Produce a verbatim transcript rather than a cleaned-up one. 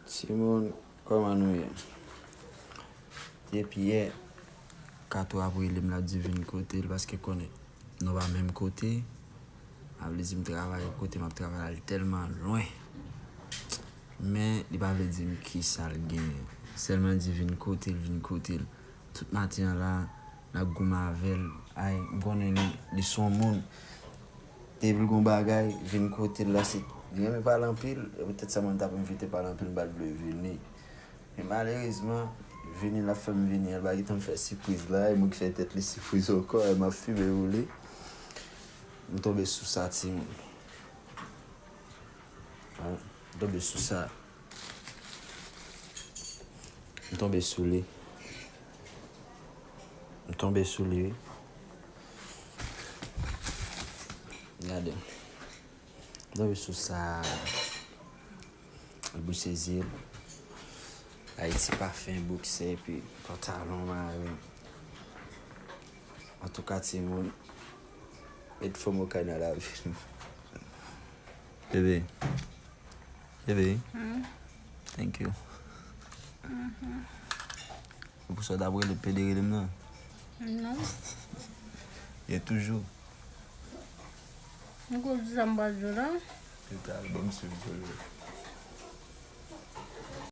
Timoun, kòman nou ye? Depi yè, Kato ap rele m, l ap di vin kote l, paske konnen nou pa menm kote. A vle di m travay kote m ap travay la, li tèlman lwen. Men li pa vle di m kisa l genyen. Sèlman di vin kote l, vin kote l. Tout maten an la, n ap goumen avè l. Ay, m konnen li, li se yon moun. Depi l gon bagay, vin kote l la, se, li renmen pale anpil. E poutèt sa mwen t ap envite pale anpil, m pa t vle vini. Men malerezman, vini l ap fè m vini an, l pa gentan m fè sipriz la, e mwen ki fè tèt li sipriz ankò, e m ap fimen woule. M tonbe sou sa, timoun. An, m tonbe sou sa. M tonbe sou li. M tonbe sou li, wi. Gade. M tonbe sou sa. L bouche zye l. Ayiti pa fen, boksè, epi pantalon mare. Antouka, timoun, met fòm okay nan lavi nou. Bebe. Bebe. Hmm? Thank you. Mhm. E pou sa w t ap rele, pede rele m nan? Non. E toujou. M konn di sa m pral di w la. Yo ta al ban m swiv sou yo.